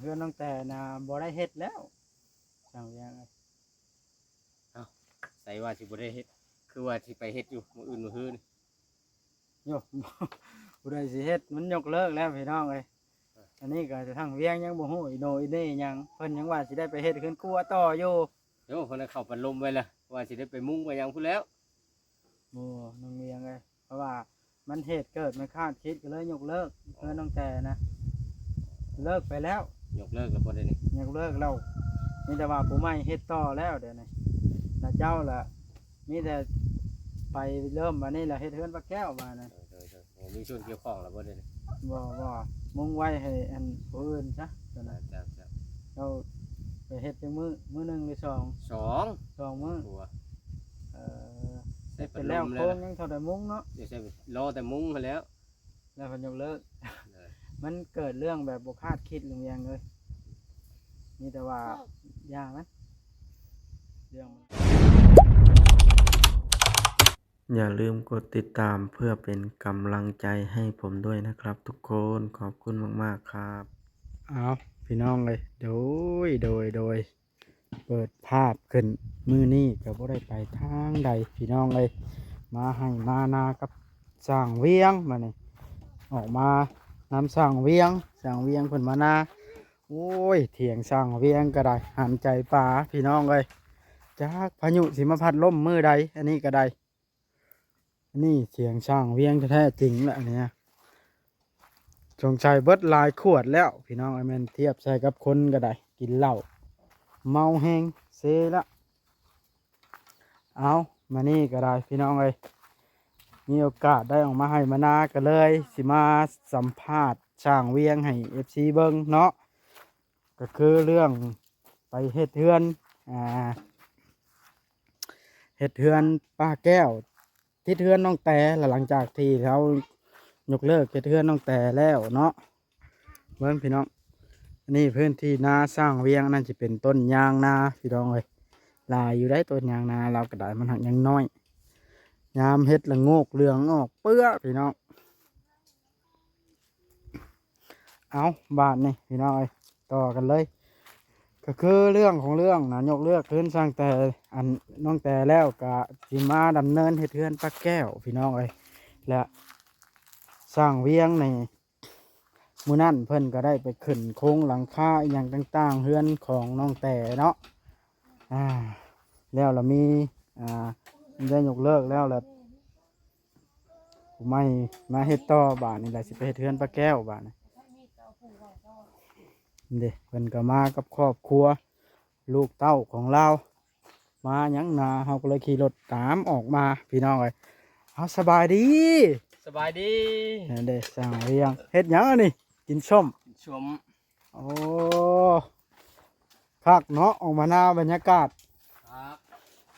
ຮືອນນ້ອງແຕນະບໍ່ໄດ້ເຮັດແລ້ວ ຊ່າງວຽງເອີຍ. ເອົ້າ ໃສວ່າຊິບໍ່ໄດ້ເຮັດ ຄືວ່າຊິໄປເຮັດຢູ່ມື້ອື່ນມື້ຮືນີ້. ໂຍ ຜູ້ໃດຊິເຮັດ ມັນຍົກເລີກແລ້ວພີ່ນ້ອງເອີຍ. ອັນນີ້ກໍທາງວຽງຍັງບໍ່ຮູ້ອີໂໜອີເໜຫຍັງ ເພິ່ນຍັງວ່າຊິໄດ້ໄປເຮັດເຮືອນຄົວຕໍ່ຢູ່. ໂຍ ເພິ່ນເຂົ້າປັດລົມໄວ້ແລ້ວ ວ່າຊິໄດ້ໄປມຸງໄປຫຍັງພຸ້ນແລ້ວ. ບໍ່ ນ້ອງວຽງເອີຍ ເພາະວ່າມັນເຫດເກີດມັນຄາດຄິດ ກໍເລີຍຍົກເລີກເຮືອນນ້ອງແຕນະ ເລີກໄປແລ້ວ. ຍົກເລີກແລ້ວບໍ່ດຽວນີ້? ຍົກເລີກແລ້ວ ມີແຕ່ວ່າຜູ້ໃໝ່ເຮັດຕໍ່ແລ້ວດຽວນີ້. ລະເຈົ້າລະມີແຕ່ໄປເລີ່ມບາດນີ້ລະ ເຮັດເຮືອນປາແກ້ວບາດນີ້. ໂດຍໆ ໂດຍ. ໂອ້ ມີສ່ວນກ່ຽວຂ້ອງແລ້ວບໍ່ດຽວນີ້? ບໍ່ ບໍ່ ມຸງໄວ້ໃຫ້ອັນຜູ້ອື່ນຊະ ຕົວນັ້ນ. ເຈົ້າ ເຈົ້າ ເຈົ້າໄປເຮັດຈັກມື້? ມື້ໜຶ່ງຫຼືສອງ? ສອງ ສອງມື້. ໂອ້ ເອີ ເຮັດໄປແລ້ວ ໂຄງຍັງເທົ່າແຕ່ມຸງເນາະ. ດຽວໃຊ້ລໍແຕ່ມຸງຫັ້ນແລ້ວ ແລ້ວເພິ່ນຍົກເລີກ. ເອີ ມັນເກີດເລື່ອງແບບບໍ່ຄາດຄິດ ລຸງວຽງເອີຍ. ມີແຕ່ວ່າຢ່າມັນ ເລື່ອງມັນ. ຢ່າລືມກົດຕິດຕາມເພື່ອເປັນກຳລັງໃຈໃຫ້ຜົມດ້ວຍນະຄັບທຸກຄົນ. ຂອບຄຸນມາກໆ ຄັບ. ເອົາ ພີ່ນ້ອງເອີຍ ໂດຍ ໂດຍ ໂດຍ ເປີດພາບຂຶ້ນ ມື້ນີ້ກໍບໍ່ໄດ້ໄປທາງໃດພີ່ນ້ອງເອີຍ. ມາໄຮ່ມານາກັບຊ່າງວຽງ ມານີ້ ອອກມານຳຊ່າງວຽງ ຊ່າງວຽງເພິ່ນມານາ. ໂອ້ຍ ຖຽງຊ່າງວຽງກໍໄດ້ ຫັນໃຈປາພີ່ນ້ອງເອີຍ. ຈັກພາຍຸຊິມາພັດລົມມື້ໃດ ອັນນີ້ກໍໄດ້. ອັນນີ້ສຽງຊ່າງວຽງແທ້ໆ ຈິງລະອັນນີ້ ສົງໄສເບິດຫຼາຍຂວດແລ້ວພີ່ນ້ອງເອີຍ. ແມ່ນທຽບໃສ່ກັບຄົນກໍໄດ້ ກິນເຫຼົ້າເມົາແຮງເຊລະ. ເອົາ ມານີ້ກໍໄດ້ພີ່ນ້ອງເອີຍ ມີໂອກາດໄດ້ອອກມາໄຮ່ມານາ ກໍເລີຍຊິມາສຳພາດຊ່າງວຽງໃຫ້ເອັຟຊີເບິ່ງເນາະ. ກໍຄືເລື່ອງໄປເຮັດເຮືອນ ອ່າ ເຮັດເຮືອນປາແກ້ວ ຕິດເຮືອນນ້ອງແຕ ແລະ ຫຼັງຈາກທີ່ເຮົາຍົກເລີກເຮັດເຮືອນນ້ອງແຕແລ້ວເນາະ. ເບິ່ງພີ່ນ້ອງ ອັນນີ້ພື້ນທີ່ນາຊ່າງວຽງ ອັນນັ້ນຊິເປັນຕົ້ນຍາງນາພີ່ນ້ອງເອີຍ. ຫຼາຍຢູ່ໄດ໋ ຕົ້ນຍາງນາລາວກໍໄດ້ ມັນຫາກຍັງນ້ອຍ ຍາມເຮັດລະໂງກເຫຼືອງອອກເປື້ອພີ່ນ້ອງ. ເອົາ ບາດນີ້ພີ່ນ້ອງເອີຍ ຕໍ່ກັນເລີຍ ກໍຄືເລື່ອງຂອງເລື່ອງນະ ຍົກເລີກເຮືອນຊ່າງແຕ ອັນ ນ້ອງແຕແລ້ວ ກະຊິມາດຳເນີນເຮັດເຮືອນປາແກ້ວພີ່ນ້ອງເອີຍ. ແລະ ຊ່າງວຽງນີ້ ມື້ນັ້ນເພິ່ນກໍໄດ້ໄປຂຶ້ນໂຄງຫຼັງຄາອີ່ຫຍັງຕ່າງໆ ເຮືອນຂອງນ້ອງແຕເນາະ. ອ່າ ແລ້ວລະມີ ອ່າ ໄດ້ຍົກເລີກແລ້ວລະ ຜູ້ໃໝ່ມາເຮັດຕໍ່ ບາດນີ້ລະຊິໄປເຮັດເຮືອນປາແກ້ວບາດນີ້. ເດ້ ເພິ່ນກໍມາກັບຄອບຄົວ ລູກເຕົ້າຂອງລາວ ມາຫຍັງນາ ເຮົາກໍເລີຍຂີ່ລົດຕາມອອກມາພີ່ນ້ອງເອີຍ. ເອົາ ສະບາຍດີ. ສະບາຍດີ. ນັ້ນເດ້ ຊ່າງວຽງ ເຮັດຫຍັງອັນນີ້? ກິນສົ້ມ ກິນສົ້ມ. ໂອ້ ຄັກເນາະ ອອກມານາບັນຍາກາດ. ຄັກ.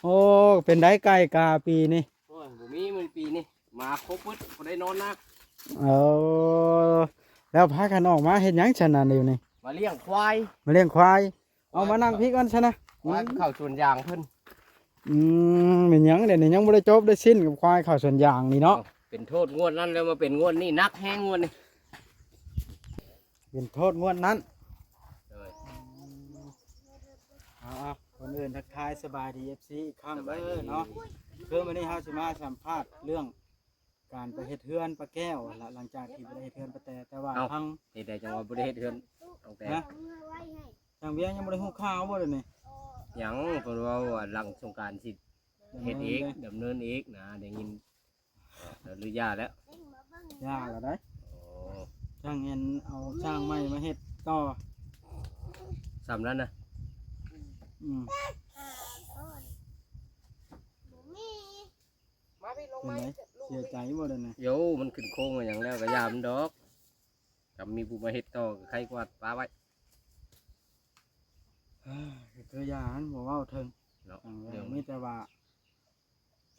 ໂອ້ ເປັນໃດໄກ່ກາປີນີ້? ໂອ້ຍ ບໍ່ມີມື້ປີນີ້ ໝາຄົບເບິດ ບໍ່ໄດ້ນອນນະ. ເອີ ແລ້ວພາກັນອອກມາເຮັດຫຍັງຊັ້ນນະ ດຽວນີ້? ມາລ້ຽງຄວາຍ. ມາລ້ຽງຄວາຍ. ເອົາ ມານັ່ງພີ້ກ່ອນຊະນະ ຄວາຍເຂົ້າສວນຢາງເພິ່ນ. ອືມ ແມ່ນຫຍັງດຽວນີ້ ຍັງບໍ່ໄດ້ຈົບໄດ້ສິ້ນກັບຄວາຍເຂົ້າສວນຢາງນີ້ເນາະ. ເປັນໂທດງວດນັ້ນແລ້ວມາເປັນງວດນີ້ ໜັກແຮງງວດນີ້. ເປັນໂທດງວດນັ້ນ. ໂດຍ. ເອົາໆ ກ່ອນອື່ນທັກທາຍສະບາຍດີເອັຟຊີອີກຄັ້ງເດີເນາະ. ຄືມື້ນີ້ເຮົາຊິມາສຳພາດເລື່ອງການໄປເຮັດເຮືອນປາແກ້ວຫັ້ນລະ ຫຼັງຈາກທີ່ບໍ່ໄດ້ເຮັດເຮືອນປາແຕ ແຕ່ວ່າ ເອົ້າ ທາງ ເຮັດໃດຈັ່ງວ່າບໍ່ໄດ້ເຮັດເຮືອນນ້ອງແຕ? ຮະ? ທາງວຽງຍັງບໍ່ໄດ້ຮູ້ຂ່າວບໍ່ດຽວນີ້? ຍັງ ເພິ່ນເວົ້າວ່າຫຼັງສົງການຊິເຮັດອີກ ດຳເນີນເອງ ດຳເນີນເອງນະ ໄດ້ຍິນ. ເອີ ຫຼືຢ່າແລ້ວ? ຢ່າແລ້ວໄດ໋. ໂອ້ ຊ່າງແມ່ນເອົາຊ່າງໃໝ່ມາເຮັດຕໍ່ ສ່ຳນັ້ນນະ. ອືມ ມາພີ່ ລົງມາ ເປັນໃດ? ເສຍໃຈບໍ່ດຽວນີ້? ໂຢ ມັນຂຶ້ນໂຄງມາຫຍັງແລ້ວກໍຢ່າມັນດອກ. ກໍມີຜູ້ມາເຮັດຕໍ່ກໍໄຄກວ່າປະໄວ້. ກໍຄືຢ່າຫັ້ນ ບໍ່ເວົ້າເຖິງເນາະ. ເລື່ອງ ມີແຕ່ວ່າ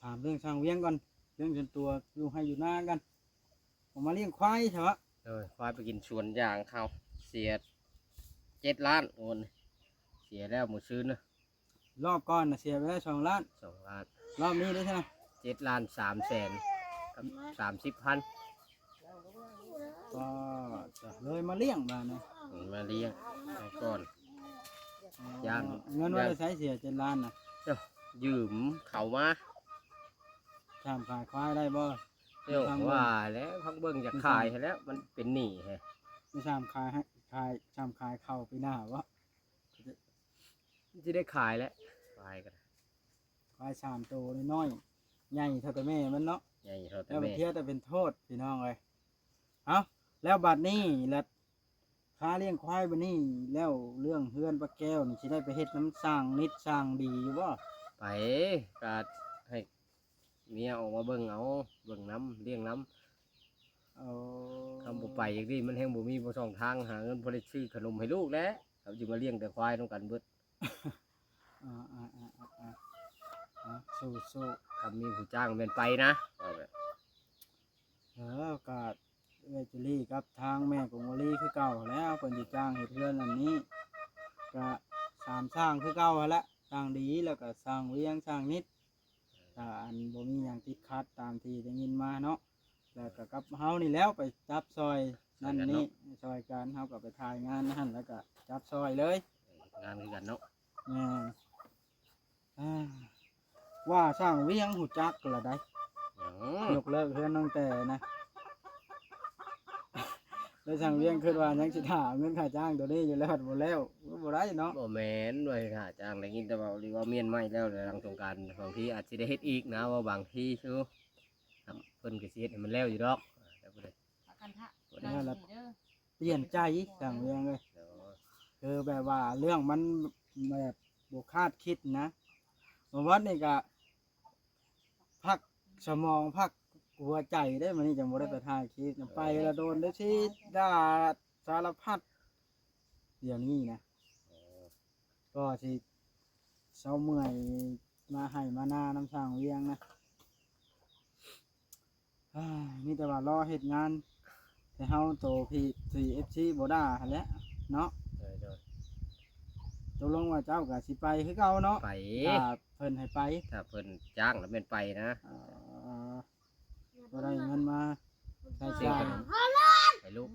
ຖາມເລື່ອງຊ່າງວຽງກ່ອນ ເລື່ອງສ່ວນຕົວ ຢູ່ໄຮ່ຢູ່ນາກັນ ອອກມາລ້ຽງຄວາຍຊະວະ. ໂດຍ ຄວາຍໄປກິນສວນຢາງເຂົາ ເສຍເຈັດລ້ານໂອນ ເສຍແລ້ວມື້ຊືນນະ. ລອບກ່ອນນະເສຍໄປແລ້ວສອງລ້ານ ສອງລ້ານ. ລອບນີ້ເດ້ຊະນະ ເຈັດລ້ານສາມແສນກັບສາມສິບພັນ. ກໍເລີຍມາລ້ຽງບາດນີ້ ເອີ ມາລ້ຽງ. ກ່ອນ ຢ້ານ ເງິນວ່າໄດ້ໃຊ້ເສຍເຈັດລ້ານນະ ເຈົ້າ ຢືມເຂົາມາ ສາມຂາຍຄວາຍໄດ້ບໍ່? ເຈົ້າ ວ່າແລ້ວ ພັກເບິ່ງຈະຂາຍໃຫ້ແລ້ວ ມັນເປັນໜີ້ແຮະ ໄປສາມຂາຍໃຫ້ ຂາຍ ສາມຂາຍເຂົ້າປີໜ້າບໍ່? ມັນຊິໄດ້ຂາຍແຫຼະ ຄວາຍກໍໄດ້ ຄວາຍສາມໂຕນ້ອຍໆ ໃຫຍ່ເທົ່າແຕ່ແມ່ມັນເນາະ ໃຫຍ່ເທົ່າແຕ່ແມ່ ແລ້ວໄປເທຍແຕ່ເປັນໂທດ ພີ່ນ້ອງເອີຍ. ເອົ້າ ແລ້ວບັດນີ້ລະ ຄ່າລ້ຽງຄວາຍບັດນີ້ ແລ້ວເລື່ອງເຮືອນປາແກ້ວນີ້ ຊິໄດ້ໄປເຮັດນຳຊ່າງນິດຊ່າງດີຢູ່ບໍ່? ໄປ ກະໃຫ້ເມຍອອກມາເບິ່ງເອົາ ເບິ່ງນຳ ລ້ຽງນຳ. ໂອ້ ຄຳບໍ່ໄປຈັ່ງຊີ້ ມັນແຮ່ງບໍ່ມີ ບໍ່ຊ່ອງທາງຫາເງິນ ພໍໄດ້ຊື້ຂະໜົມໃຫ້ລູກແຫຼະ ເຮົາຊິມາລ້ຽງແຕ່ຄວາຍນຳກັນເບິດ. ອ່າໆໆໆ ເອົາ ສູ້ໆ ຄັນມີຜູ້ຈ້າງແມ່ນໄປນະ ເວົ້າແບບ ເອີ ກໍເອື້ອຍຈຸລີກັບທາງແມ່ກົງວາລີຄືເກົ່າແລ້ວ ເພິ່ນຊິຈ້າງເຮັດເຮືອນອັນນີ້ ກະສາມຊ່າງຄືເກົ່າຫັ້ນແຫຼະ ຊ່າງດີ ແລ້ວກະຊ່າງວຽງ ຊ່າງນິດ ຖ້າອັນບໍ່ມີຫຍັງຕິດຂັດຕາມທີ່ໄດ້ຍິນມາເນາະ ແລ້ວກໍກັບເຮົານີ້ແຫຼ້ວໄປຈັບຊ່ອຍນັ້ນນີ້ ຊ່ອຍກັນເນາະ ຊ່ອຍກັນ ເຮົາກໍໄປຖ່າຍງານຫັ້ນ ແລ້ວກໍຈັບຊ່ອຍເລີຍ ເຮັດງານຄືກັນເນາະ. ແມ່ນ ອ່າ ວ່າຊ່າງວຽງຮູ້ຈັກລະໃດ ຫຍັງ? ຍົກເລີກເຮືອນນ້ອງແຕ່ນະ ແລ້ວຊ່າງວຽງຄິດວ່າຍັງຊິຖ້າເງິນຄ່າຈ້າງໂຕນີ້ຢູ່ ແລ້ວພັດບໍ່ແລ້ວ ບໍ່ໄດ້ເນາະ. ບໍ່ແມ່ນວ່າຊິຖ້າຈ້າງ ໄດ້ຍິນແຕ່ເວົ້າ ຫຼືວ່າມ້ຽນໄມ້ແລ້ວ ແລ້ວຫຼັງສົງການ ບາງທີອາດຊິໄດ້ເຮັດອີກນະ ເວົ້າບາງທີ ຄືເພິ່ນກໍຊິເຮັດໃຫ້ມັນແລ້ວຢູ່ດອກ ແລ້ວບໍ່ໄດ້ ປະກັນທະ ບໍ່ໄດ້ລະ ເດີ ປ່ຽນໃຈຊ່າງວຽງເອີຍ ໂດຍ ຄືແບບວ່າເລື່ອງມັນແບບບໍ່ຄາດຄິດນະ ມາວັດນີ້ກະພັກສະໝອງ ພັກຫົວໃຈເດ້ ມື້ນີ້ຈັ່ງບໍ່ໄດ້ໄປຖ່າຍຄລິບນະ ໄປລະໂດນໄດ້ຊິດ່າສາລະພັດ ດຽວນີ້ນະ ອໍ ກໍຊິເຊົາເມື່ອຍມາໄຮ່ມານານຳຊ່າງວຽງນະ. ເອີ ມີແຕ່ວ່າລໍເຮັດງານໃຫ້ເຮົາໂຕທີ່ ທີ່ເອັຟຊີບໍ່ດ່າຫັ້ນແຫຼະເນາະ. ໂດຍ ໂດຍ ຕົກລົງວ່າເຈົ້າກໍຊິໄປຄືເກົ່າເນາະ? ໄປ ຖ້າເພິ່ນໃຫ້ໄປ ຖ້າເພິ່ນຈ້າງລະແມ່ນໄປນະ. ເອີ ບໍ່ໄດ້ເງິນມາໃຊ້ຈ່າຍ ໃຫ້ລູກ.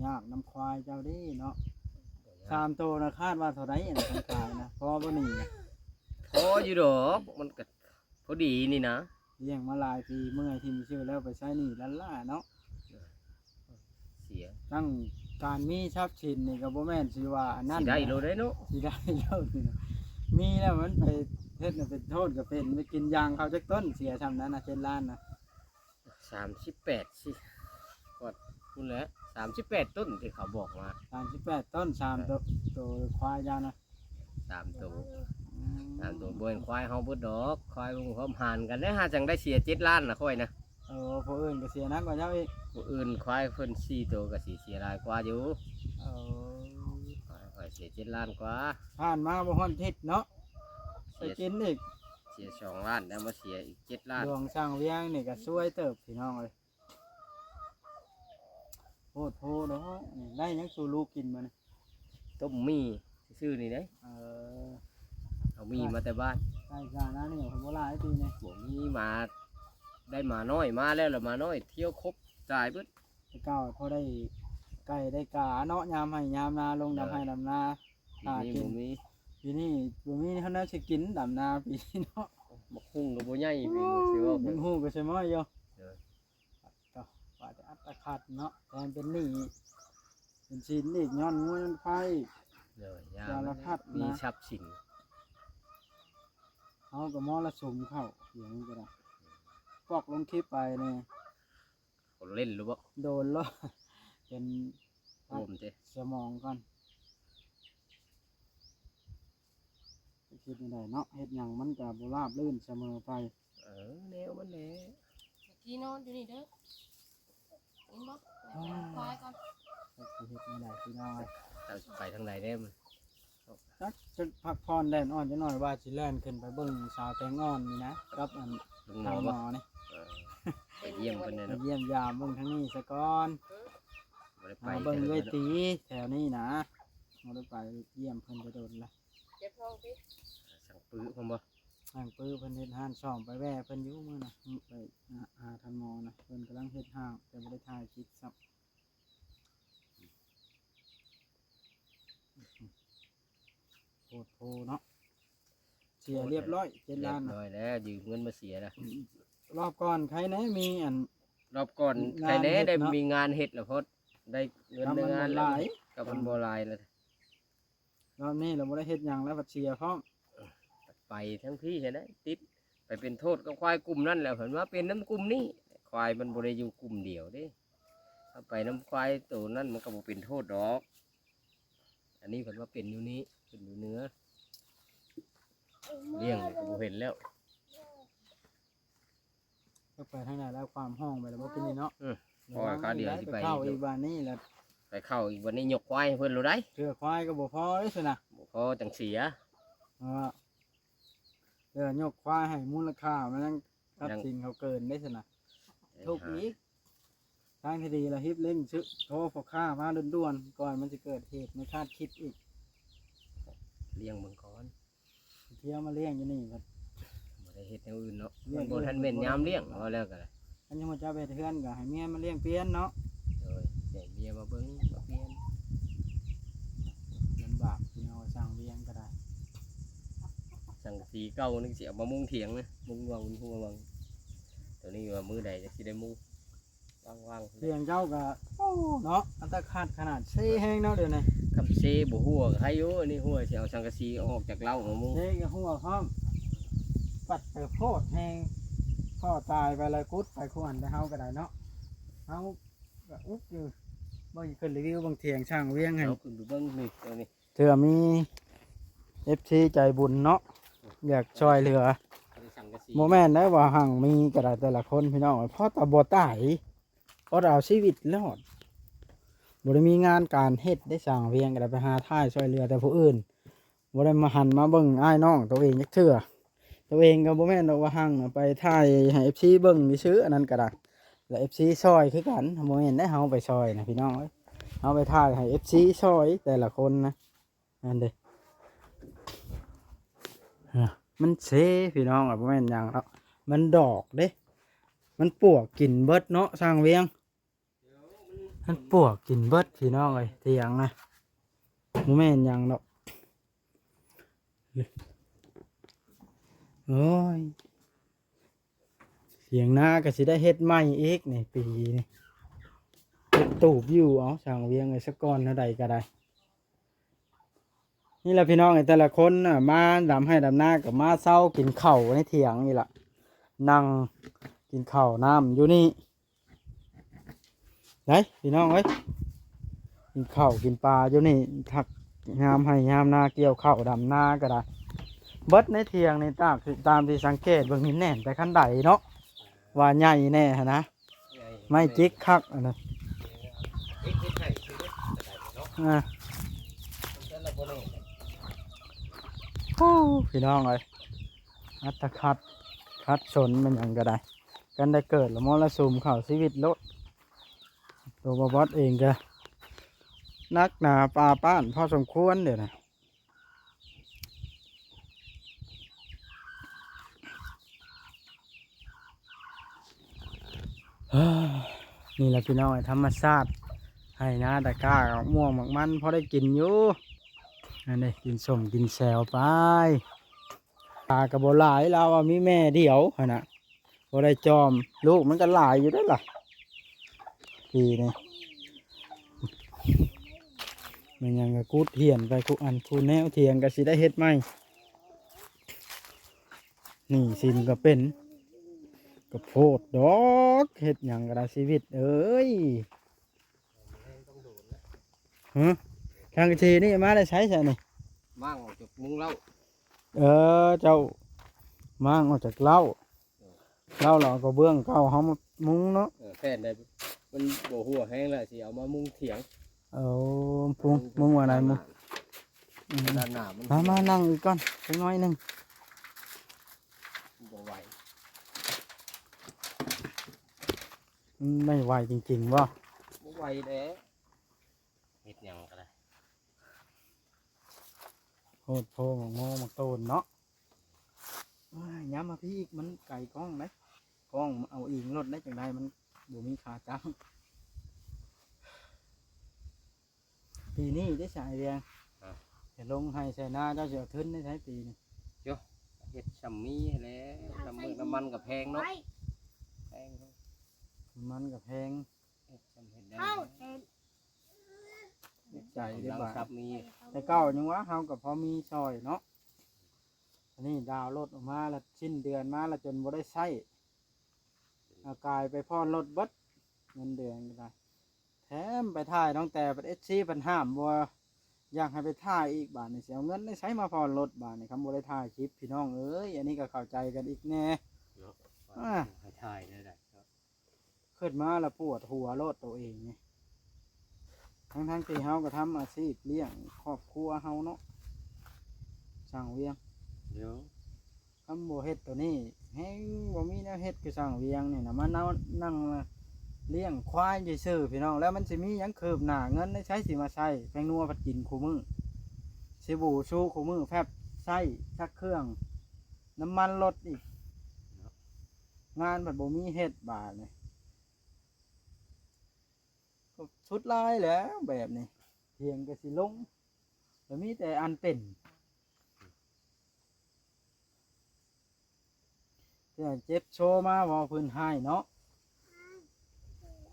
ຍາກນຳຄວາຍເຈົ້າເດ້ເນາະ. ສາມໂຕນະ ຄາດວ່າເທົ່າໃດອັນຂາຍນະ ພໍບໍ່ນີ້ນະ? ພໍຢູ່ດອກ ມັນກະພໍດີນີ້ນະ ລ້ຽງມາຫຼາຍປີ ເມື່ອຍຖິ້ມຊື່ແລ້ວໄປໃຊ້ໜີ້ລ້ານໆເນາະ. ເສຍ ທັງການມີຊັບສິນນີ້ກະບໍ່ແມ່ນຊິວ່າອັນນັ້ນ ຊິໄດ້ໂລດເດ້ເນາະ ຊິໄດ້ໂລດນີ້ນະ. ມີແລ້ວມັນໄປເຮັດໃຫ້ເປັນໂທດກະເປັນ ໄປກິນຢາງເຂົາຈັກຕົ້ນ ເສຍຊ່ຳນັ້ນນະ ເຈັດລ້ານນະ. ສາມສິບແປດ ຊິຮອດພຸ້ນແຫຼະ ສາມສິບແປດຕົ້ນທີ່ເຂົາບອກມາ. ສາມສິບແປດຕົ້ນ ສາມໂຕ ໂຕຄວາຍເຈົ້ານະ ສາມໂຕ. ອືມ ສາມໂຕ ບໍ່ແມ່ນຄວາຍເຮົາເບິດດອກ ຄວາຍເພິ່ນພ້ອມຫານກັນເດ້ ຫາຈັ່ງໄດ້ເສຍເຈັດລ້ານນະຂ້ອຍນະ. ໂອ້ ຜູ້ອື່ນກໍເສຍໜັກກວ່າເຈົ້າອີກ ຜູ້ອື່ນຄວາຍເພິ່ນສີ່ໂຕກໍຊິເສຍຫຼາຍກວ່າຢູ່. ໂອ້ ຂ້ອຍເສຍເຈັດລ້ານກວ່າ ຜ່ານມາບໍ່ຮອດທິດເນາະ. ໄປກິນອີກ ເສຍສອງລ້ານ ແລ້ວມາເສຍອີກເຈັດລ້ານ. ດວງຊ່າງວຽງນີ້ກໍຊວຍເຕີບພີ່ນ້ອງເອີຍ ໂພດໂພດອກ. ໄດ້ຫຍັງສູ່ລູກກິນມື້ນີ້? ຕົ້ມໝີ່ຊື່ໆນີ້ເດ້. ເອີ ເອົາໝີ່ມາແຕ່ບ້ານ ໄດ້ການານີ້ບໍ່ຫຼາຍປີນີ້ ບໍ່ມີໝາ ໄດ້ໝານ້ອຍມາແລ້ວລະ ໝານ້ອຍທ່ຽວຄົບຕາຍເບິດ. ແຕ່ເກົ່າພໍໄດ້ໄກ່ໄດ້ກາເນາະ ຍາມໄຮ່ຍາມນາ ລົງດຳໄຮ່ດຳນາ ຫາກິນ. ປີນີ້ບໍ່ມີ ບໍ່ມີແນວຊິກິນ ດຳນາປີນີ້ເນາະ. ບັກຫຸ່ງກໍບໍ່ໃຫຍ່ປີນີ້ ຊິເວົ້າ ບັກຫຸ່ງກໍຊິມາຢູ່. ໂດຍ ປາດຕະ ປາດຕະອັດຕະຂັດເນາະ ແຖມເປັນໜີ້ ເປັນສິນອີກ ຍ້ອນງົວຍ້ອນຄວາຍ. ໂດຍ ສາລະພັດນະ ມີຊັບສິນ ເຮົາກໍມໍລະສຸມເຂົ້າ ດຽວນີ້ກໍໄດ້ ປອກລົງຄລິບໄປນີ້ ຄົນຫຼິ້ນຫຼືບໍ່? ໂດນແລ້ວ ເປັນ ໂອມເດ້ ສະໝອງກ່ອນ ຈະຄິດແນວໃດເນາະ ເຮັດຫຍັງມັນກໍບໍ່ລາບລື່ນສະເໝີໄປ. ເອີ ແນວມັນແຫຼະ ກີນອນຢູ່ນີ້ເດີ ກິນບໍ່? ອ່າ ຄວາຍກ່ອນ ຈັກຊິເຮັດແນວໃດພີ່ນ້ອງ. ເຈົ້າຊິໄປທາງໃດເດ້? ຈັກ ຈັກພັກຜ່ອນແລ່ນອ່ອນຈັກໜ້ອຍ ວ່າຊິແລ່ນຂຶ້ນໄປເບິ່ງສາວແຕງອ່ອນນີ້ນະ ກັບອັນ ລຸງໝໍ ທາງໝໍນີ້. ເອີ ໄປຢ້ຽມເພິ່ນແດ່ເນາະ ໄປຢ້ຽມຢາມເບິ່ງທາງນີ້ສາກ່ອນ. ບໍ່ໄດ້ໄປ ມາເບິ່ງເອື້ອຍຕີແຖວນີ້ນະ ບໍ່ໄດ້ໄປຢ້ຽມເພິ່ນແຕ່ດົນລະ. ເຈັບທ້ອງຕິ? ຊ່າງປືເພິ່ນບໍ່? ຊ່າງປືເພິ່ນເຮັດຮ້ານສ້ອມ ໄປແວ່ເພິ່ນຢູ່ມື້ນະ ໄປຫາທ່ານໝໍນະ ເພິ່ນກຳລັງເຮັດຮ້ານ ແຕ່ບໍ່ໄດ້ຖ່າຍຄລິບຊ້ຳ. ດໂພເນາະ ເສຍລຽບຮ້ອຍ ເຈັດລ້ານນະ ລຽບຮ້ອຍແລ້ວ ຢືມເງິນມາເສຍລະ. ລອບກ່ອນໃຄແນ່ມີອັນ ລອບກ່ອນໃຄແນ່ ໄດ້ມີງານເຮັດລະ ພໍໄດ້ເງິນໄດ້ງານຫຼາຍ ກໍມັນບໍ່ຫຼາຍລະ. ລອບນີ້ລະບໍ່ໄດ້ເຮັດຫຍັງລະ ພັດເສຍພ້ອມ. ໄປທາງພີ້ຫັ້ນແຫຼະ ຕິດ ໄປເປັນໂທດກັບຄວາຍກຸ່ມນັ້ນແຫຼະ ເພິ່ນວ່າເປັນນຳກຸ່ມນີ້. ຄວາຍມັນບໍ່ໄດ້ຢູ່ກຸ່ມດຽວເດ້ ເຮົາໄປນຳຄວາຍໂຕນັ້ນມັນກໍບໍ່ເປັນໂທດດອກ. ອັນນີ້ເພິ່ນວ່າເປັນຢູ່ນີ້ ເປັນຢູ່ເໜືອ ລ້ຽງກໍບໍ່ເຫັນແລ້ວ. ຈັກໄປທາງໃດແລ້ວ ຄວາມຫ້ອງໄປແລ້ວບໍ່ກິນນີ້ເນາະ. ເອີ ໂອ້ຍ ຄາວດຽວຊິໄປ ໄປເຂົ້າອີກບ້ານນີ້ລະ ໄປເຂົ້າອີກບ້ານນີ້ ຍົກຄວາຍໃຫ້ເພິ່ນໂລດໄດ໋. ເທື່ອຄວາຍກໍບໍ່ພໍເດ້ຊັ້ນນະ ບໍ່ພໍຈັ່ງເສຍ. ເອີ ເທື່ອຍົກຄວາຍໃຫ້ມູນລະຄ່າມັນຍັງຕັດສິນເຂົາເກີນເດ້ຊັ້ນນະ ທຸກອີກ. ທາງທີ່ດີລະຮີບເລັ່ງຊື້ ໂທພໍ່ຄ້າມາດ່ວນໆ ກ່ອນມັນຊິເກີດເຫດບໍ່ຄາດຄິດອີກ. ລ້ຽງເບິ່ງກ່ອນ ເພື່ອມາລ້ຽງຢູ່ນີ້ ບໍ່ໄດ້ເຮັດແນວອື່ນເນາະ ມັນບໍ່ທັນແມ່ນຍາມລ້ຽງ. ເວົ້າແລ້ວກໍ ຄັນສົມມຸດເຈົ້າໄປເຮັດເຮືອນກໍໃຫ້ເມຍມາລ້ຽງປ່ຽນເນາະ. ໂດຍ ໃຫ້ເມຍມາເບິ່ງມາປ່ຽນ. ລຳບາກພີ່ນ້ອງ ສ້າງວຽງກໍໄດ້ ສັງກະສີເກົ່ານີ້ຊິເອົາມາມຸງຖຽງນະ ມຸງວັງຫົວວັງ. ໂຕນີ້ວ່າມື້ໃດຈະຊິໄດ້ມຸງ ວາງໆ. ຖຽງເຈົ້າກໍ ໂອ້ ເນາະ ອັນຕະຂັດຂະໜາດ ເຊແຮງເນາະດຽວນີ້. ຄັນເຊບໍ່ຮົ່ວກໍໃຄຢູ່ ອັນນີ້ຮົ່ວ ຊິເອົາສັງກະສີອອກຈາກເລົ້າມາມຸງ. ເຊກໍຮົ່ວພ້ອມ ປັດໄປໂພດແຮງ ພໍຕາຍໄປລະກຸດໄປຄວນແຕ່ເຮົາກໍໄດ້ເນາະ. ເຮົາກໍອຸກຢູ່ ເບິ່ງ ຂຶ້ນຣີວິວເບິ່ງຖຽງຊ່າງວຽງໃຫ້ ເອົາຂຶ້ນໄປເບິ່ງນີ້ ເອົານີ້ ເທື່ອມີເອັຟຊີໃຈບຸນເນາະ ຢາກຊ່ອຍເຫຼືອ. ບໍ່ແມ່ນໄດ້ວ່າຮັ່ງມີກໍໄດ້ແຕ່ລະຄົນພີ່ນ້ອງ ພໍແຕ່ບໍ່ຕາຍ ພໍແຕ່ເອົາຊີວິດລອດ. ບໍ່ໄດ້ມີງານການເຮັດໄດ້ ສ້າງວຽງກໍໄດ້ ໄປຫາຖ່າຍຊ່ອຍເຫຼືອແຕ່ຜູ້ອື່ນ ບໍ່ໄດ້ມາຫັນມາເບິ່ງອ້າຍນ້ອງໂຕເອງຈັກເທື່ອ. ໂຕເອງກໍບໍ່ແມ່ນດອກວ່າຮັ່ງນະ ໄປຖ່າຍໃຫ້ເອັຟຊີເບິ່ງຊື່ໆ ອັນນັ້ນກໍໄດ້ ແລະ ເອັຟຊີຊ່ອຍຄືກັນ. ບໍ່ແມ່ນໄດ້ເຮົາໄປຊ່ອຍນະພີ່ນ້ອງເອີຍ ເຮົາໄປຖ່າຍໃຫ້ເອັຟຊີຊ່ອຍແຕ່ລະຄົນນະ. ນັ້ນເດ້ ເອີ ມັນເຊພີ່ນ້ອງ ບໍ່ແມ່ນຫຍັງດອກ ມັນດອກເດ້ ມັນປວກກິນເບິດເນາະ ຊ່າງວຽງ. ມັນປວກກິນເບິດພີ່ນ້ອງເອີຍ ຖຽງນະ ບໍ່ແມ່ນຫຍັງດອກ. ໂອ້ຍ ຖຽງນາກໍຊິໄດ້ເຮັດໃໝ່ອີກນີ້ ປີນີ້ເຮັດຕູບຢູ່. ເອົາ ຊ່າງວຽງເອີຍ ສາກ່ອນເທົ່າໃດກໍໄດ້. ນີ້ລະພີ່ນ້ອງເອີຍ ແຕ່ລະຄົນນະ ມາດຳໄຮ່ດຳນາກໍມາເຊົາກິນເຂົ້າໃນຖຽງນີ້ລະ ນັ່ງກິນເຂົ້ານ້ຳຢູ່ນີ້ ໄດ໋ພີ່ນ້ອງເອີຍ. ກິນເຂົ້າກິນປາຢູ່ນີ້ ທັກຍາມໄຮ່ຍາມນາ ກ່ຽວເຂົ້າດຳນາກໍໄດ້ ເບິດໃນຖຽງນີ້ ຕາມ ຕາມທີ່ສັງເກດເບິ່ງນີ້ ແໜ້ນແຕ່ຄັນໄດເນາະ ວ່າໃຫຍ່ແນ່ຫັ້ນນະ. ໄມ້ຈິກຄັກອັນນັ້ນ ອ່າ ໂອ້ ພີ່ນ້ອງເອີຍ ອັດຕະຂັດຂັດສົນ ແມ່ນຫຍັງກໍໄດ້ ຄັນໄດ້ເກີດລະມໍລະສຸມເຂົ້າຊີວິດໂລດ. ໂຕບ່າວບອດເອງກໍໜັກໜາປາປ້ານພໍສົມຄວນເດນະ. ນີ້ລະພີ່ນ້ອງເອີຍ ທຳມະຊາດ ໄຮ່ນາຕາກ້າ ໝາກມ່ວງໝາກມັນ ພໍໄດ້ກິນຢູ່. ອັນນີ້ກິນສົ້ມກິນແຊວໄປ. ປາກໍບໍ່ຫຼາຍ ລາວວ່າມີແມ່ດຽວຫັ້ນນະ. ບໍ່ໄດ້ຈອມ ລູກມັນກໍຫຼາຍຢູ່ເດ້ລະ ປີນີ້. ແມ່ນຫຍັງກໍກຸດຫຽນໄປ ຄູ່ອັນຄູ່ແນວ ຖຽງກໍຊິໄດ້ເຮັດໃໝ່. ໜີ້ສິນກໍເປັນ ກໍໂພດດອກ ເຮັດຫຍັງກໍໄດ້ ຊີວິດເອີຍ. ຮະ ທາງກະເທນີ້ມາແຕ່ໃສຊະນີ້? ມ້າງອອກຈາກມຸງເລົ້າ. ເອີ ເຈົ້າມ້າງອອກຈາກເລົ້າ ເລົ້າແລ້ວເອົາກະເບື້ອງເກົ່າເຮົາມາມຸງເນາະ. ເອີ ແຜ່ນໃດມັນບໍ່ຮົ່ວແຮງແລ້ວ ຊິເອົາມາມຸງຖຽງ. ເອົາມຸງ ມຸງວ່າໃດມຸງ? ອືມ ດ້ານໜ້າມັນ. ມາ ມານັ່ງອີກກ່ອນຈັກໜ້ອຍໜຶ່ງ. ບໍ່ໄຫວ ມັນໄມ່ໄຫວຈິງໆບໍ່? ບໍ່ໄຫວແລ້ວ ເຮັດຫຍັງກໍໄດ້. ໂພດໂພ ໝາກໂມໝາກໂຕນເນາະ. ໂອ້ຍ ຍ້ຳມາພີ້ອີກ ມັນໄກກ້ອງເດ້ ກ້ອງເອົາອີງລົດໄດ້ຈັ່ງໃດ ມັນບໍ່ມີຂາຕັ້ງ. ປີນີ້ເດ້ສາຍແດງ ຮະ ຈະລົງໄຮ່ໃສ່ນາ ເຈົ້າຊິເອົາທຶນໄດ້ໃສປີນີ້? ໂຍ ເຮັດຊ່ຳມີແຫຼະ ນ້ຳມັນ ນ້ຳມັນກໍແພງເນາະ ແພງ ນ້ຳມັນກໍແພງ ເຮັດຊ່ຳເຮັດໄດ້ ໃຈເດ້ບາດ ແຕ່ເກົ່າຍັງວ່າເຮົາກໍພໍມີຊ່ອຍເນາະ ອັນນີ້ດາວລົດອອກມາລະ ສິ້ນເດືອນມາລະຈົນບໍ່ໄດ້ໃຊ້ ອາ ກາຍໄປຜ່ອນລົດເບິດ ເງິນເດືອນກໍໄດ້ ແຖມໄປຖ່າຍນ້ອງແຕ່ ບັດເອັຟຊີເພິ່ນຫ້າມ ບໍ່ຢາກໃຫ້ໄປຖ່າຍອີກ ບາດນີ້ຊິເອົາເງິນໃນໃສມາຜ່ອນລົດ ບາດນີ້ ຄັນບໍ່ໄດ້ຖ່າຍຄລິບ ພີ່ນ້ອງເອີຍ ອັນນີ້ກໍເຂົ້າໃຈກັນອີກແດ່ ເນາະ ອາ ໃຫ້ຖ່າຍແນວໃດເນາະ ຂຶ້ນມາລະປວດຫົວໂລດໂຕເອງນີ້ ທັງໆທີ່ເຮົາກໍທຳອາຊີບລ້ຽງຄອບຄົວເຮົາເນາະ ຊ່າງວຽງ ໂດຍ ຄັນບໍ່ເຮັດໂຕນີ້ແຮງບໍ່ມີແນວເຮັດ ຄືຊ່າງວຽງນີ້ນະ ມາເອົານັ່ງລ້ຽງຄວາຍຊື່ໆ ພີ່ນ້ອງ ແລ້ວມັນຊິມີຫຍັງຄືບໜ້າ ເງິນໃນໃສຊິມາໃຊ້ ແປ້ງນົວພັດກິນຄູ່ມື້ ສະບູຊູຄູ່ມື້ ແຟບໃຊ້ ຊັກເຄື່ອງ ນ້ຳມັນລົດອີກ ງານພັດບໍ່ມີເຮັດ ບາດນີ້ ກໍສຸດລາຍແລ້ວແບບນີ້ ຖຽງກໍຊິລົງ ກໍມີແຕ່ອັນເປັນ ເຈັບໂຊມາເວົ້າເພິ່ນຮ້າຍເນາະ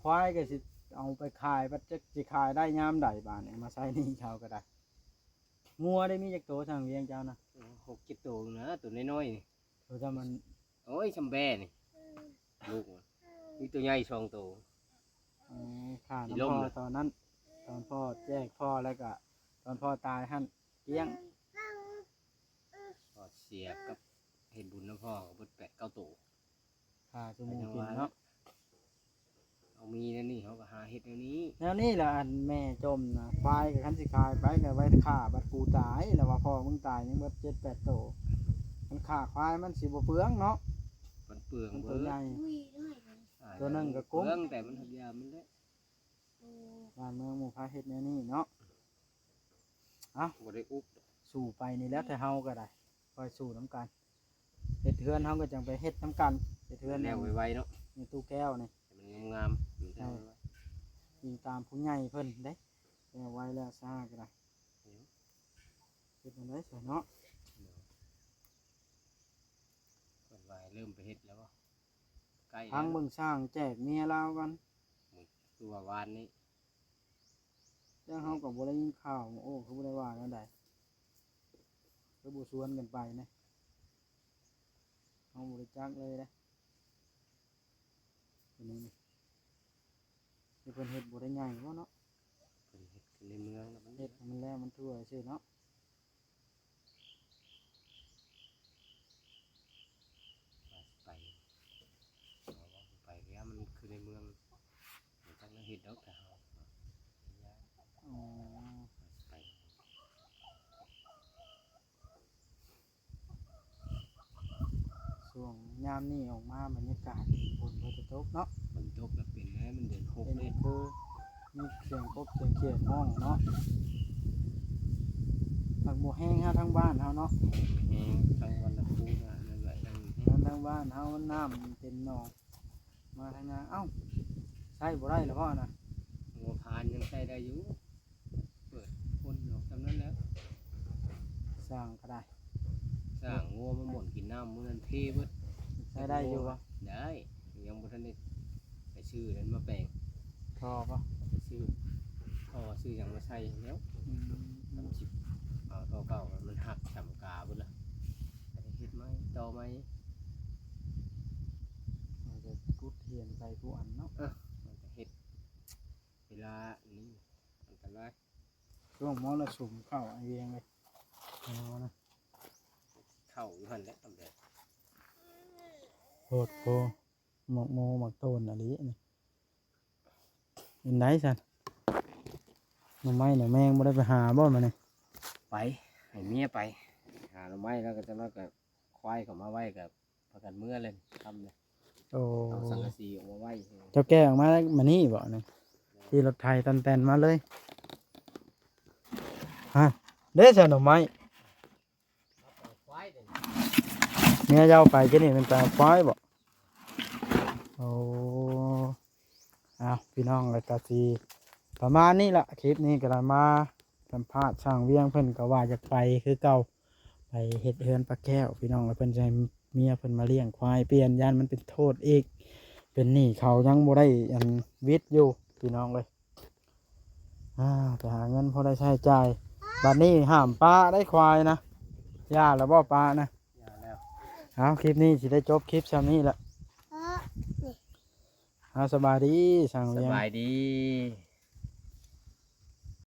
ຄວາຍກໍຊິເອົາໄປຂາຍ ບັດຈັກຊິຂາຍໄດ້ຍາມໃດ ບາດນີ້ມາໃຊ້ໜີ້ເຂົາກໍໄດ້ ງົວໄດ້ມີຈັກໂຕຊ່າງວຽງເຈົ້ານະ? ຫົກເຈັດໂຕນະ ໂຕນ້ອຍໆນີ້ ໂຕຈຳມັນ ໂອ້ຍ ຊ່ຳແບ້ນີ້ ລູກມັນ ມີໂຕໃຫຍ່ສອງໂຕ ເອີ ຂ້ານຳພໍ່ຕອນນັ້ນ ຕອນພໍ່ແຈກພໍ່ ແລ້ວກະຕອນພໍ່ຕາຍຫັ້ນ ກ້ຽງ ພໍ່ເສຍກັບເຮັດບຸນນຳພໍ່ ເບິດແປດເກົ້າໂຕ ຂ້າຊຸມກິນເນາະ ເຮົາມີແນວນີ້ ເຮົາກໍຫາເຮັດແນວນີ້ ແນວນີ້ລະ ອັນແມ່ຈົ່ມນະ ຄວາຍກໍຄັນຊິຂາຍໄປກໍໄວ້ຂ້າບັດກູຕາຍ ລະວ່າພໍ່ມຶງຕາຍຍັງເບິດເຈັດແປດໂຕ ມັນຂ້າຄວາຍມັນຊິບໍ່ເປືອງເນາະ ມັນເປືອງ ມັນໂຕໃຫຍ່ ໂຕໜຶ່ງກໍກຸ້ມ ເປືອງ ແຕ່ມັນຫັກຢາມັນແຫຼະ ບ້ານເມືອງໝູ່ພາເຮັດແນວນີ້ເນາະ ເອົ້າ ບໍ່ໄດ້ອຸບ ສູ້ໄປນີ້ແຫຼະ ແຕ່ເຮົາກໍໄດ້ ຄ່ອຍສູ້ນຳກັນ ເຮັດເຮືອນເຮົາກໍຈັ່ງໄປເຮັດນຳກັນ ເຮັດເຮືອນແລ້ວໄວໆເນາະ ໃນຕູ້ແກ້ວນີ້ ໃຫ້ມັນງາມໆ ໃຊ່ ອີງຕາມຜູ້ໃຫຍ່ເພິ່ນເດ້ ແລ້ວໄວແລ້ວຊ້າກໍໄດ້ ເຮັດແນວໃດຊະເນາະ ເພິ່ນວ່າໃຫ້ເລີ່ມໄປເຮັດແລ້ວບໍ່? ໃກ້ແລ້ວ ຟັງເບິ່ງຊ່າງແຈກເມຍລາວກ່ອນ ຄືວ່າວານນີ້ ແຕ່ເຮົາກໍບໍ່ໄດ້ຍິນຂ່າວ ໂອ້ ຄືບໍ່ໄດ້ວ່າແນວໃດ ຄືບໍ່ຊວນກັນໄປນະ ເຮົາບໍ່ໄດ້ຈັກເລີຍເດ້ ເພິ່ນເຮັດບໍ່ໄດ້ໃຫຍ່ບໍ່ເນາະ ເພິ່ນເຮັດໃນເມືອງແລ້ວມັນ ເຮັດໃຫ້ມັນແລ້ວມັນທົ່ວຊື່ເນາະ ວ່າຊິໄປ ເອົາວ່າຊິໄປແລ້ວ ມັນຄືໃນເມືອງ ມັນຈັກແນວເຮັດດອກ ແຕ່ເຮົາ ອໍ ວ່າຊິໄປ ຊ່ວງຍາມນີ້ອອກມາບັນຍາກາດຝົນກໍຈະຕົກເນາະ ຝົນຕົກກໍເປັນແລ້ວ ມັນເດືອນຫົກເດ້ ຄືມີສຽງກົບສຽງຂຽດຮ້ອງເນາະ ມັກບໍ່ແຮງຫາທາງບ້ານເຮົາເນາະ ແຮງທາງວັນລະພູນະ ນັ້ນແຫຼະ ທາງ ທາງບ້ານເຮົານ້ຳເຕັມໜອງ ມາທາງນາ ເອົ້າ ໃຊ້ບໍ່ໄດ້ລະບໍ່ນະ? ງົວພານຍັງໃຊ້ໄດ້ຢູ່ ເປີດພົ່ນອອກຊ່ຳນັ້ນແຫຼະ ຊ່າງກໍໄດ້ ຊ່າງງົວມາໝົນກິນນ້ຳມື້ນັ້ນເພເບິດ ໃຊ້ໄດ້ຢູ່ບໍ່? ໄດ້ ຍັງບໍ່ທັນໄດ້ໄປຊື້ນັ້ນມາແປງ ທໍ່ບໍ່? ໄປຊື້ທໍ່ ຊື້ຫຍັງມາໃສ່ແລ້ວ ອືມ ມັນຊິເອົາທໍ່ເກົ່າ ມັນຫັກສຳກາເບິດລະ ກໍໄດ້ເຮັດໃໝ່ ຕໍ່ໃໝ່ ມັນຈະກຸດຮຽນໃສ່ຜູ້ອັນເນາະ ເອີ ມັນຈະເຮັດເວລານີ້ອັນຕະລາຍ ຊ່ວງມໍລະສຸມເຂົ້າ ອ້າຍວຽງເອີຍ ເອົານະ ເຂົ້າຢູ່ຫັ້ນແຫຼະ ຕຳແດງ ໂພດໂພ ໝາກໂມໝາກໂຕນອີ່ຫຼີນີ້ ເປັນໃດຊັ້ນ ໜໍ່ໄມ້ໜໍ່ແມງບໍ່ໄດ້ໄປຫາບໍ່ມື້ນີ້? ໄປ ໃຫ້ເມຍໄປ ຫາໜໍ່ໄມ້ ແລ້ວກໍຈັກໜ້ອຍກໍຄວາຍເຂົ້າມາໄວ້ ກໍພາກັນເມືອເລີຍ ຄ່ຳເລີຍ ໂອ້ ເອົາສັງກະສີອອກມາໄວ້ ເຈົ້າແກ່ອອກມາມື້ນີ້ບໍ່ນີ້? ຂີ່ລົດໄຖຕັນແຕນມາເລີຍ ຮະ ເດ້ຊະໜໍ່ໄມ້ ເມຍເຈົ້າໄປກິນນີ້ແມ່ນໄປເອົາຄວາຍບໍ່? ໂອ້ ເອົ້າ ພີ່ນ້ອງ ແລ້ວກໍຊິປະມານນີ້ລະ ຄລິບນີ້ກໍໄດ້ມາ ສຳພາດຊ່າງວຽງ ເພິ່ນກໍວ່າຢາກໄປຄືເກົ່າ ໄປເຮັດເຮືອນປາແກ້ວ ພີ່ນ້ອງ ແລ້ວເພິ່ນຈະໃຫ້ເມຍເພິ່ນມາລ້ຽງຄວາຍປ່ຽນ ຢ້ານມັນເປັນໂທດອີກ ເປັນໜີ້ເຂົາຍັງບໍ່ໄດ້ອັນວິດຢູ່ ພີ່ນ້ອງເອີຍ. ອ່າ ໄປຫາເງິນພໍໄດ້ໃຊ້ຈ່າຍ ບັດນີ້ຫ້າມປະໄດ້ຄວາຍນະ ຢ່າລະບໍ່ປະນະ. ຢ່າແລ້ວ. ເອົາ ຄລິບນີ້ຊິໄດ້ຈົບຄລິບຊ່ຳນີ້ລະ. ເອີ ເອົາ ສະບາຍດີຊ່າງວຽງ ສະບາຍດີ.